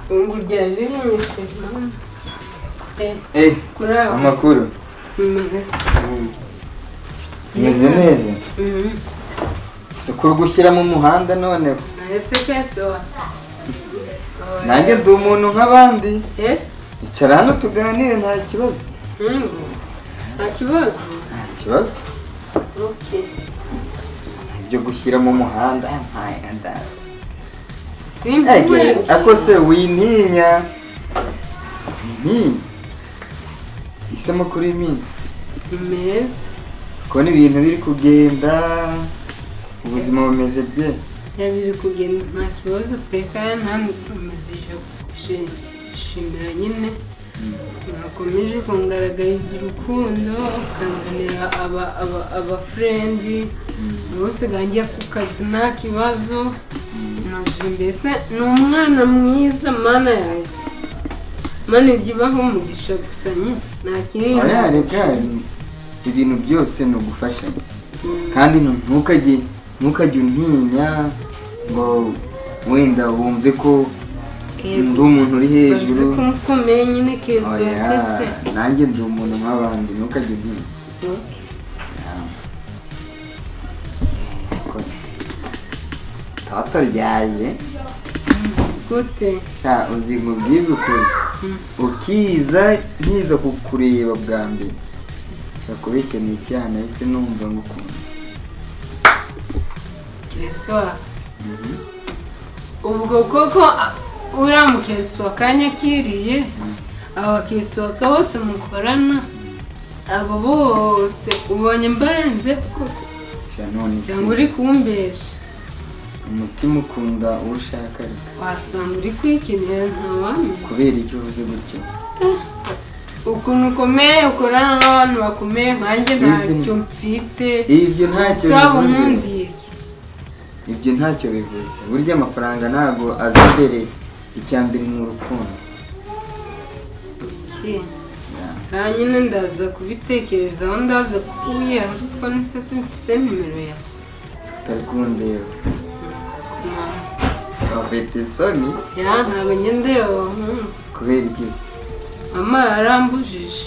Irungu ryari rinyishe, mama. Eh, Muraho. Amakuru? Meza. Umeze neza? Mhm. Si kuri gushyira mu muhanda noneho? Ese keso? Nanjye ndi umuntu nk'abandi. Eh? Icara hano tuganire, nta kibazo. Nta kibazo. Nta kibazo. Okay. Ibyo gushyira mu muhanda nta. Simple. Ako se wintinya, wintinya. Ese amakuru y'iminsi? Meza. Kubona ibintu biri kugenda, ubuzima bumeze bye? Ya, biri kugenda nta kibazo pe, kandi ntamukomeze gushimira nyine. Mwakomeje kungaragariza urukundo, ukanzanira aba friends, ubu nsigaye njya ku kazi nta kibazo. Naje mbese ni umwana mwiza, Mana yanjye. Mana ijya ibaha umugisha gusa nyine, nta kindi. Oya, reka, ibintu byose ni ugufashanya, kandi ntukajye untinya ngo wenda wumve ko ndi umuntu uri hejuru. Bazi ko ukomeye nyine, keso. Oya, kese. Nanjye ndi umuntu nk'abandi, ntukajye untinya. Okay. Ko toto ryaje. Gute? Sha, uzi nkubwize ukuri, ukiza nkiza kukureba bwa mbere, sha, kubeshya ni icyaha, nahise numva ngukunda. Keso, ubwo koko uriya mukesi wakanyakiriye, abakesi waka bose mukorana, abo bose ubonye mbarenze koko? Sha, none se? Cyangwa uri kumbesha? Umutima ukunda uwo ushaka, reka. Wasanga uri kwikinira, ntawamenya. Kubera icyo uvuze gutyo? Ukuntu ukomeye, ukorana n'abantu bakomeye nkanjye ntacyo mfite. Ibyo ntacyo Usaba bivuze. unkundiye iki? Ibyo ntacyo bivuze. Burya amafaranga ntabwo aza imbere, icya mbere ni urukundo. Okay. Nta nyine, ndaza kubitekerezaho, ndaza kukubwira, kuko ndetse simfite nimero yawe. Utari kundeba, ufite isoni? Ya, ntabwo njya ndeba abahungu. Kubera iki? Mama yarambujije.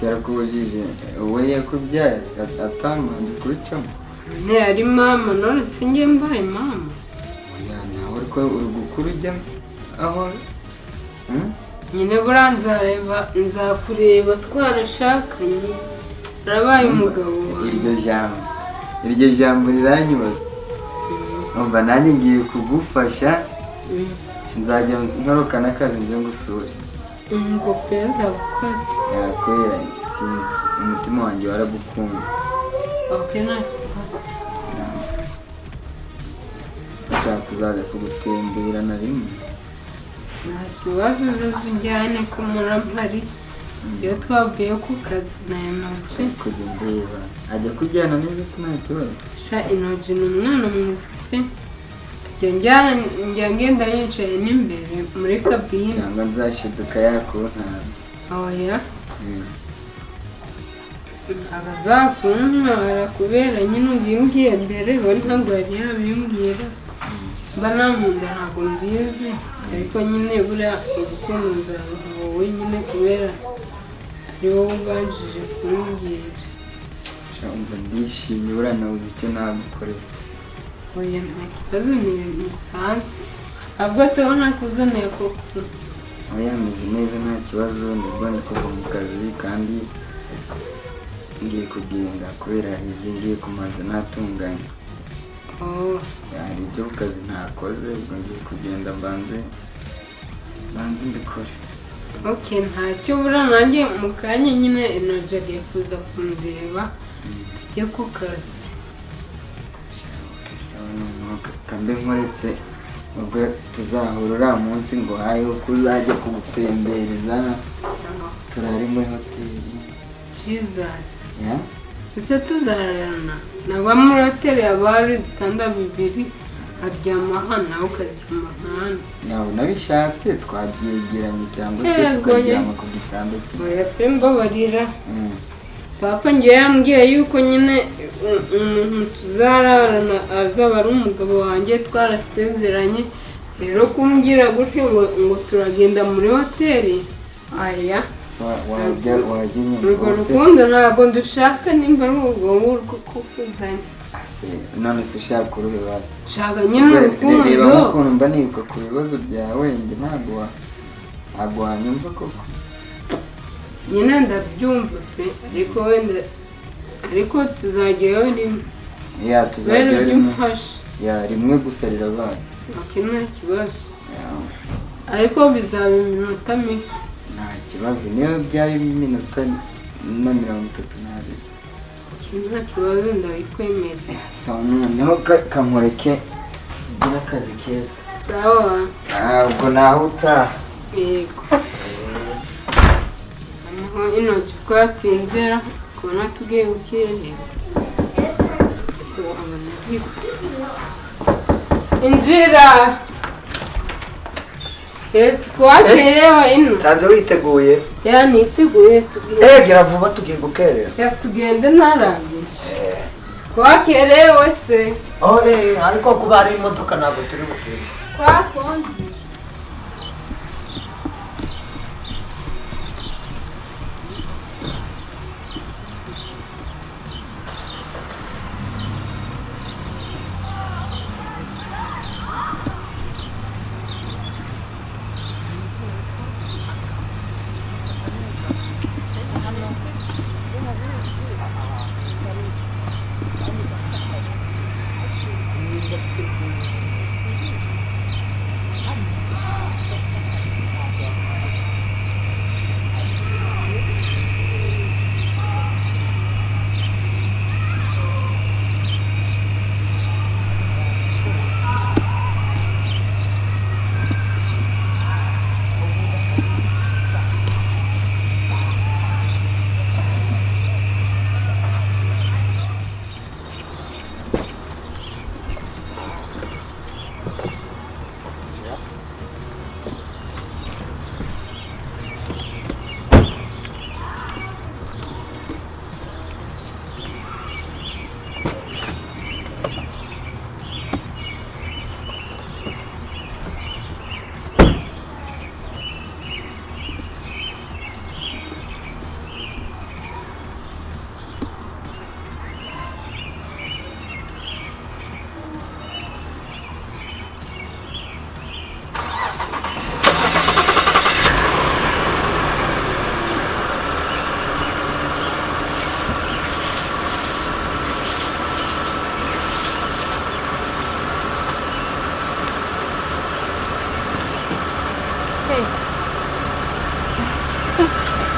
Yarakubujije? Wowe yakubyaye atamanje kubicamo? None yari mama, none si njye mbaye mama? Oya, nawe ariko uri gukura ujya aho, Nyine buriya nzareba, nzakureba twarashakanye, urabaye umugabo wawe. Iryo jambo riranyubaza. Umva, nanjye ngiye kugufasha. Nzajya nkoroka n'akazi nze ngusure. Ngo peza gukoze. Kubera sinzi, umutima wanjye waragukunda. Okay, nta kibazo. Nshaka kuzaza kugutembera na rimwe. Nta kibazo, uzaze unjyane ko murampari iyo twavuye ku kazi na Enoji. Kujya ndeba ajya kujyana neza se, nta kibazo? Sha, Enoji ni umwana mwiza pe. Njya njyana, njya ngenda yicaye n'imbere muri cabine. Cyangwa nzashiduka yakuntara. Oya, ntabwo azakuntwara kubera nyine ubimbwiye mbere, we ntabwo yari yabimbwira. Mba nankunda ntabwo mbizi, ariko nyine buriya urukundo nzaruha wowe nyine kubera ari wowe ubanjije kumbwira. Sha, umva, ndishimye, buriya nabuze icyo nagukorera. Oya, nta kibazo, ni ibintu bisanzwe. Ahubwo se ho ntakuzaniye koko? Oya, meze neza, nta kibazo. Nibwo ndi kuva mu kazi kandi ngiye kugenda kubera hari ibyo ngiye kumaza natunganya. Oh. Hari ibyo ku kazi ntakoze, ubwo ngiye kugenda mbanze mbikore. Okay, ntacyo. Buriya nanjye mu kanya nyine Enoji agiye kuza kundeba, tujye ku kazi. Sawa, noneho kambe nkoretse, ubwo tuzahura uriya munsi ngo hayeho ko uzajya kugutembereza. Sawa. Turare muri hoteli. Jesus! Ya. Ese tuzararana nagwa muri hoteli? Haba hari ibitanda bibiri, aryama hano nawe ukaryama hano. Nawe unabishatse twabyegeranye cyangwa se Yego, tukaryama yes. ku gitanda kimwe. Oya pe, mbabarira. Papa ngewe yambwiye yuko nyine umuntu tuzararana azaba ari umugabo wanjye twarasezeranye. Rero kumbwira gutyo ngo turagenda muri hoteli, aya. Wajya wajya inyuma Urwo hose. rukundo ntabwo ndushaka, nimba ari urwo ngurwo kukuzanye. Ase, none se ushaka uruhe basi? Nshaka nyine Reba urukundo. nk'ukuntu mba nibuka ku bibazo byawe, njye ntabwo wanyumva koko. Nyine ndabyumva pe, ariko wenda, ariko tuzagerayo rimwe. Ya, Rero tuzajya ujye rimwe. umfasha. Ya, rimwe gusa rirabaye. Okay, nta kibazo. Ya, Ariko bizaba iminota mike. Nta kibazo, niyo byaba iminota na 32. Okay, nta kibazo, ndabikwemerera. Sawa, noneho kankureke ugire akazi keza. Sawa. Ntabwo naho utaha. Yego. Noneho intoki twatinzera kubona tugiye gukererwa. Abona injira. Yesu, kuwakerewe ino. Nsanze witeguye. Ya, niteguye, tugiye. Eh, gira vuba, tugiye gukerera. Ya, tugende ntarangije. Kuwakerewe se? Oh, eh, ariko kuba hari imodoka ntabwo turi bukere. Kwakonje.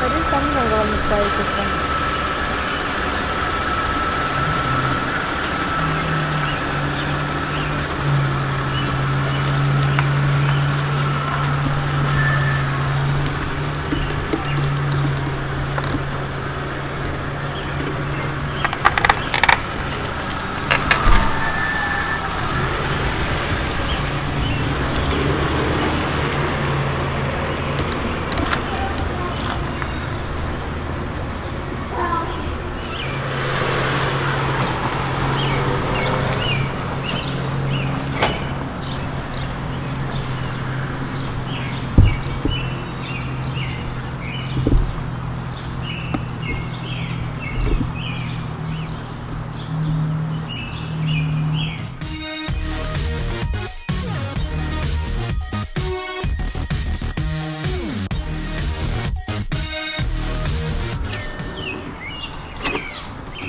Ariko ngo bamutwaye ku kanwa.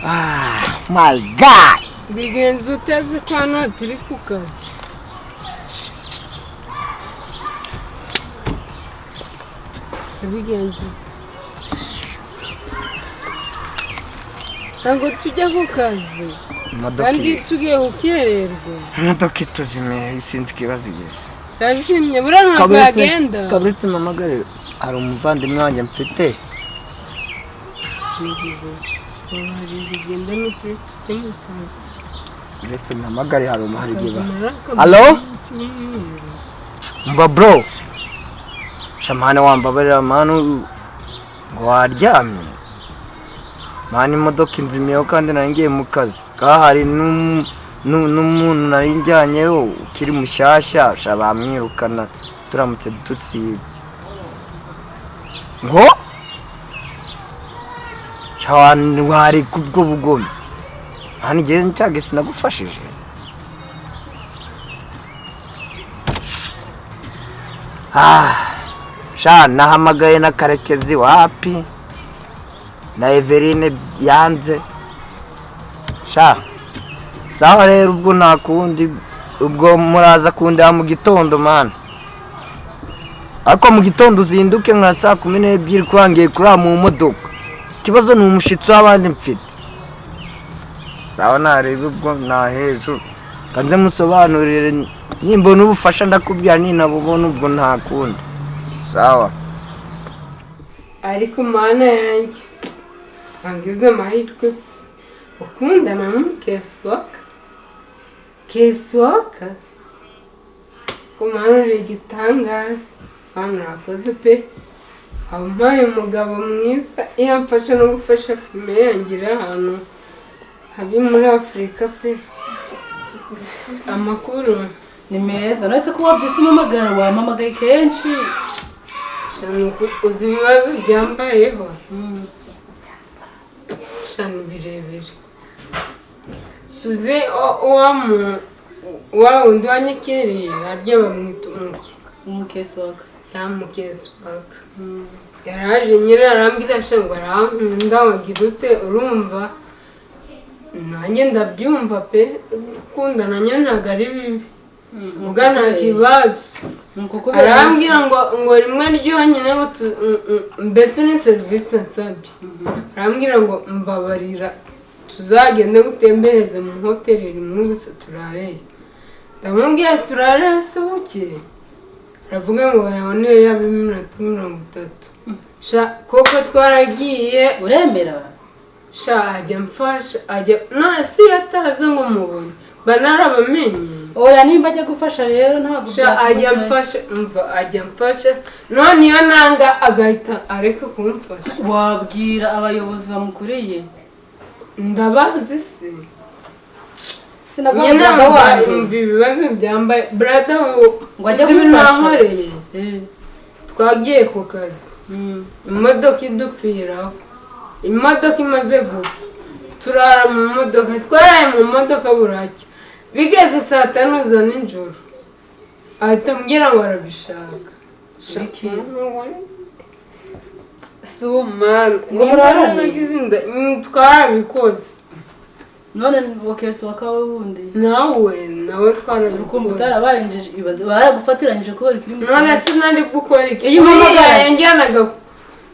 Ah, my God! Bigenza utazi ko hano turi ku kazi? Se bigenza ute? Ntabwo tujya ku kazi. Imodoka Kandi tugiye gukererwa. Imodoka ituzimiye, sinzi ikibazo igeze. Razimye buriya, ntabwo yagenda. Kaburitse mpamagare, hari umuvandimwe wanjye mfite. Bigenda n'ukuri tujye mu kazi. Uretse mpamagare, hari umuhari igihe. Akazi. Alo? Cyumweru. Mba bro, shamana, wambabarira man, ngo waryamye man, imodoka inzimiyeho kandi nari ngiye mu kazi, kahari. N'umuntu nari njyanyeho ukiri mushyashya sha bamwirukana turamutse dusibye. Ngo sha wareka ubwo bugome. Hano igihe nshaka sinagufashije. Sha nahamagaye na Karekezi wapi na Everine yanze. Sha sawa rero ubwo ntakundi, ubwo muraza kundeba mu gitondo mana. Ariko mu gitondo uzinduke nka saa 12 kwangiye kuri mu modoka. Ikibazo ni umushitsi w'abandi mfite. Sawa nareba ubwo na hejuru kanze musobanurire, nimbona ubufasha ndakubwira, ninabubona ubwo nta kundi. Sawa. Ariko mana yanjye angize amahirwe ukundana n'umukeswaka keswaka kumanura igitangaza. Hano urakoze pe, wampaye umugabo mwiza iyo amfasha no gufasha fime yangira ahantu habi muri Afurika pe. Amakuru ni meza. None se ko wabyutse umpamagara, wampamagaye kenshi? Uzi ibibazo byambayeho shani birebire. Suze wa wundi wanyakiriye arya bamwita umuke umukeswaka yamukeswaka yaraje nyine arambwira sha ngo arankunda wagira ute, urumva nanjye ndabyumva pe, gukundana nyine ntabwo ari bibi, vuga nta kibazo. Arambwira ngo rimwe ryonyine mbese ni serivisi nsabye. Arambwira ngo mbabarira tuzagende gutembereze mu hoteli rimwe gusa turareye. Ndamubwira turareye se buke, aravuga ngo yabone yaba iminota 30. Sha koko twaragiye. Uremera? Sha ajya mfasha ajya none si yataza ngo mubone banarabamenye. Oya nimba ajya gufasha rero ntabwo sha ajya mfasha, umva ajya mfasha none iyo nanga agahita areka kumfasha. Wabwira abayobozi bamukuriye? Ndabazi se sinabwira wanjye umva ibibazo byambaye brother ngo ajye kumfasha. Twagiye ku kazi imodoka idupfiraho, imodoka imaze gupfa turara mu modoka, twaraye mu modoka buracya bigeze saa 5 za nijoro ahita ambwira ngo arabishaka. Ngo murarane? Twarabikoze. None wakeswaka we wundi nawe twarabikoze. Baragufatiranyije kubera ikiri mu none sinari gukora iki? Iyo umpamagara yanjyanaga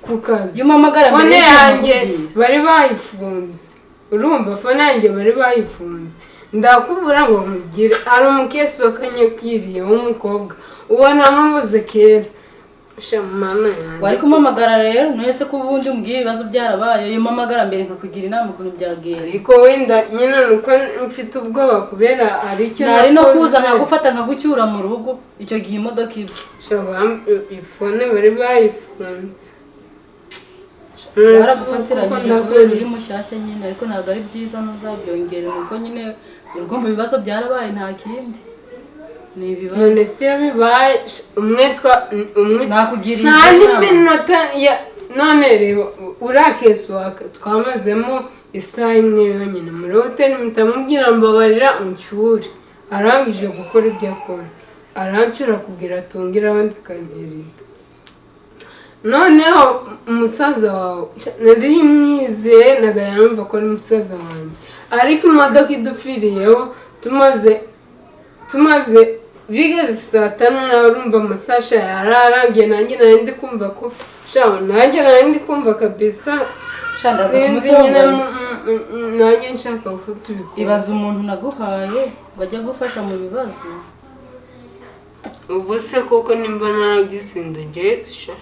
ku kazi, iyo umpamagara fone yanjye bari bayifunze, urumva fone yanjye bari bayifunze. Ndakubura ngo nkubwire hari umukeswaka nyakiriye w'umukobwa ubona mubuze kera. Shamana yanjye wari kumpamagara rero none ko ubundi umbwira ibibazo byarabaye, iyo umpamagara mbere nkakugira inama ukuntu byagenda. Ariko wenda nyine nuko mfite ubwoba kubera ari cyo nari no kuza nkagufata nkagucyura mu rugo icyo gihe imodoka ibyo ifone bari bayifunze. Baragufatiranyije kubera uri mushyashya nyine, ariko ntabwo ari byiza ntuzabyongere nuko nyine urugomba ibibazo byarabaye nta kindi. Ni ibibazo none si iyo bibaye umwe umwe nakugiriye nta n'iminota ya none reba urakeswaka twamazemo isaha imwe yonyine muri hoteli, mpita mbabarira uncyure. Arangije gukora ibyo akora arancyura kubwira atongera abandi kantereta. Noneho umusaza wawe nari mwizeye nagaya numva ko ari umusaza wanjye, ariko imodoka idupfiriyeho tumaze bigeze saa 5 nawe urumva amasasha yararangiye, nanjye nari ndi kumva ko nanjye nari ndi kumva kabisa sinzi nyine nanjye nshaka ko tubikora. Ibaza umuntu naguhaye ngo ajye gufasha mu bibazo. Ubu se koko nimba naragize inda njye sha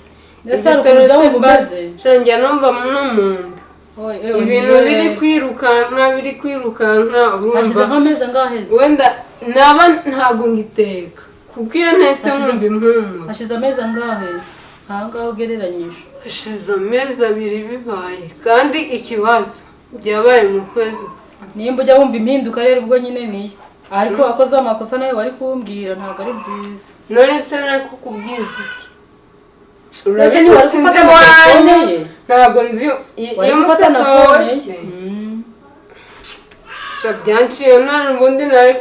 Ese hari ukuntu umeze? Njya numva no mu nda ibintu biri kwirukanka biri kwirukanka, urumva nk'amezi angahe wenda naba ntabwo ngiteka kuko iyo ntetse nkumva impumuro. Hashize amezi angahe aha ngaho ugereranyije? Hashize amezi 2 bibaye, kandi ikibazo byabaye mu kwezi Nimba ujya wumva impinduka rero ubwo nyine niyo. Ariko wakoze amakosa nawe wari kumbwira, ntabwo ari byiza. None se nari kukubwiza iki? Ese Urabizi ntiwari sinzi gufata iwanyu telefone ye? Ntabwo nzi Wari iyo gufata na musasa phone ye? wose. Sha byanciye none ubundi nari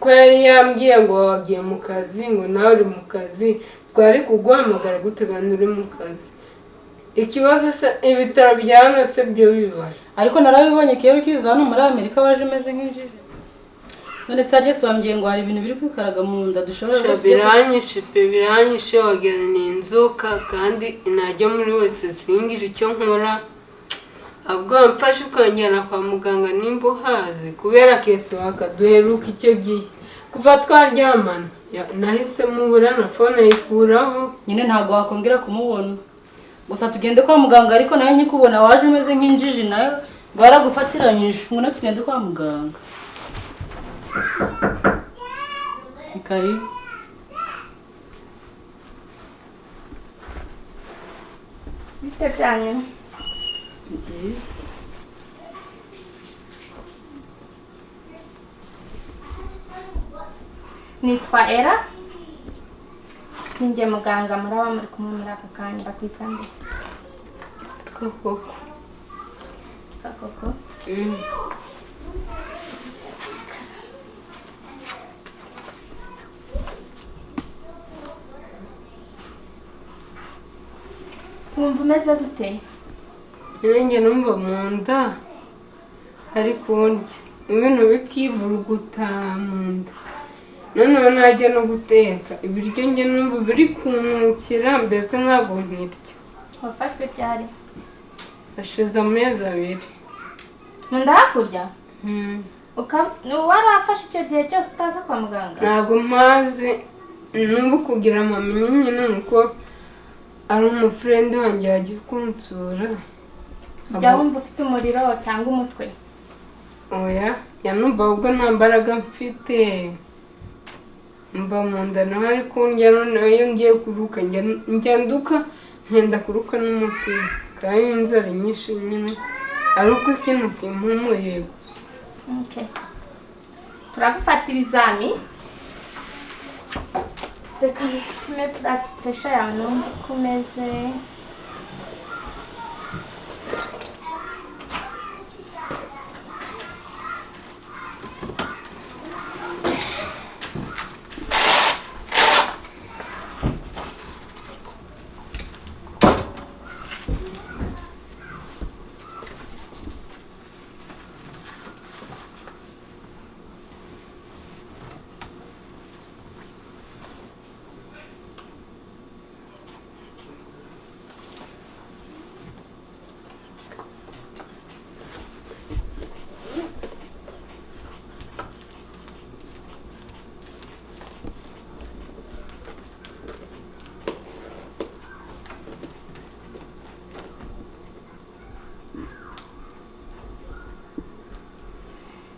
ko yari yambwiye ngo wagiye mu kazi, ngo nawe uri mu kazi, twari kuguhamagara gute kandi uri mu kazi? Ikibazo se ibitaro bya hano se byo bibaye? Ariko narabibonye kera ukiza hano muri Amerika waje umeze nk'injiji. None se harya wambwiye ngo hari ibintu biri kwikaraga mu nda dushobora Sha biranyishe pe, biranyishe, wagira ni inzoka, kandi najya muri wese singira icyo nkora. Ahubwo wamfashe ukanjyana kwa muganga nimba uhazi, kubera keso wakaduheruka icyo gihe kuva twaryamana nahise mubura na phone ayikuraho. Nyine ntabwo wakongera kumubona, gusa tugende kwa muganga. Ariko nawe nkikubona waje umeze nk'injiji, nawe baragufatiranyije. Ngwino tugende kwa muganga. Ni karibu. Bite byanyu? Ni byiza. Nitwa Era, ninjye muganga muraba muri kumwe muri aka kanya. Bakwita nde? Koko. Koko. Wumva umeze gute? Njye numva mu nda hari kundya ibintu bikivuruguta mu nda, noneho najya no guteka ibiryo njye numva biri kunukira, mbese ntabwo nkirya. Wafashwe ryari? Hashize amezi 2. Mu nda hakurya? Warafashe icyo gihe cyose utaza kwa muganga? Ntabwo mpazi, n'ubu kugira amamenye nyine nuko ari umufurende wanjye yagiye kunsura. Ujya wumva ufite umuriro cyangwa umutwe? Oya, yanumva ahubwo nta mbaraga mfite, mba mu nda naho ari kundya. Noneho iyo ngiye kuruka njya nduka nkenda kuruka n'umutima, kandi inzara nyinshi nyine ari uko ikintu kimpumuye gusa. Okay. Turagufata ibizami. Reka mpime blood pressure yawe numve uko umeze.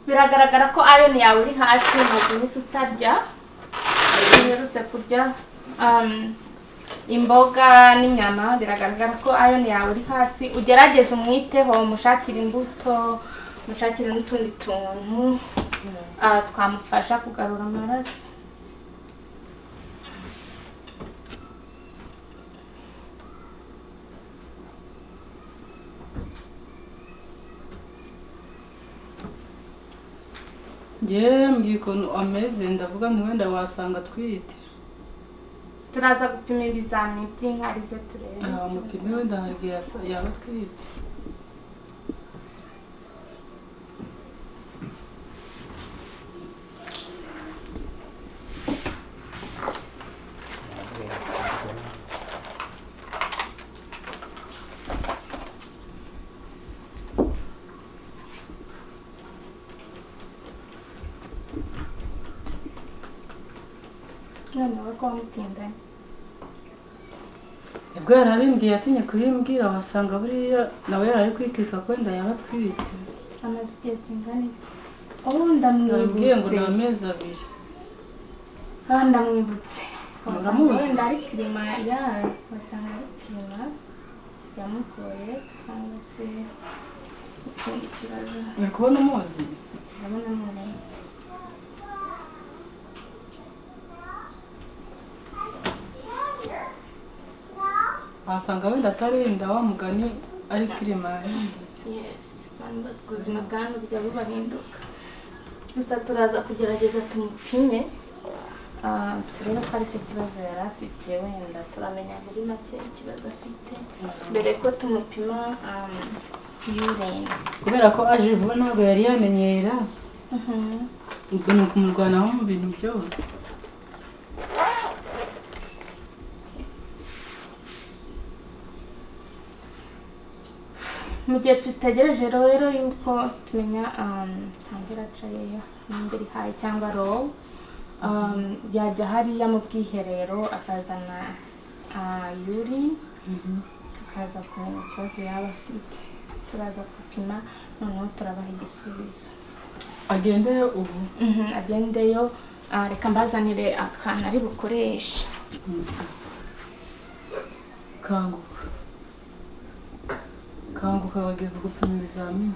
Biragaragara ko iron yawe uri hasi, umaze iminsi utarya, uherutse kurya imboga n'inyama. Biragaragara ko iron yawe uri hasi, ugerageze umwiteho, umushakire imbuto, umushakire n'utundi tuntu twamufasha kugarura amaraso. Njyewe mbwiye ukuntu ameze, ndavuga nti wenda wasanga atwite. Turaza gupima ibizami by'inkari ze turebe. Mupime wenda hari igihe yaba atwite. Noneho ko wamutindanye? Ubwo yarabimbwiye atinye kubimbwira, wasanga buriya nawe yari kwikeka ko wenda yaba atwite. Amaze igihe kingana iki? Oh, ndamwibutse. Ngo ni amezi 2. Ah, ndamwibutse. Wasanga wenda ari kirima ya, wasanga ari kirima yamugoye cyangwa se Ikindi kibazo. Uri kubona umuzi? Ndabona muzi. Wasanga wenda atarinda wa mugani ari kirima yahindutse. Yes, abantu bose ubuzima bwa hano bujya bubahinduka. Gusa turaza kugerageza tumupime, turebe ko aricyo kibazo yari afite, wenda turamenya muri make ikibazo afite mbere ko tumupima urine. Kubera ko aje vuba ntabwo yari yamenyera. Ubwo ni ukumurwanaho mu bintu byose. Mu gihe dutegereje rero yuko tumenya temperature ye nimba iri high cyangwa low, yajya hariya mu bwiherero akazana urine, tukaza kumenya ikibazo yaba afite, turaza gupima noneho turabaha igisubizo. Agendeyo ubu? Agendeyo. Reka mbazanire akantu ari bukoreshe. Kanguka. Kanguka bagiye kugupima ibizamini.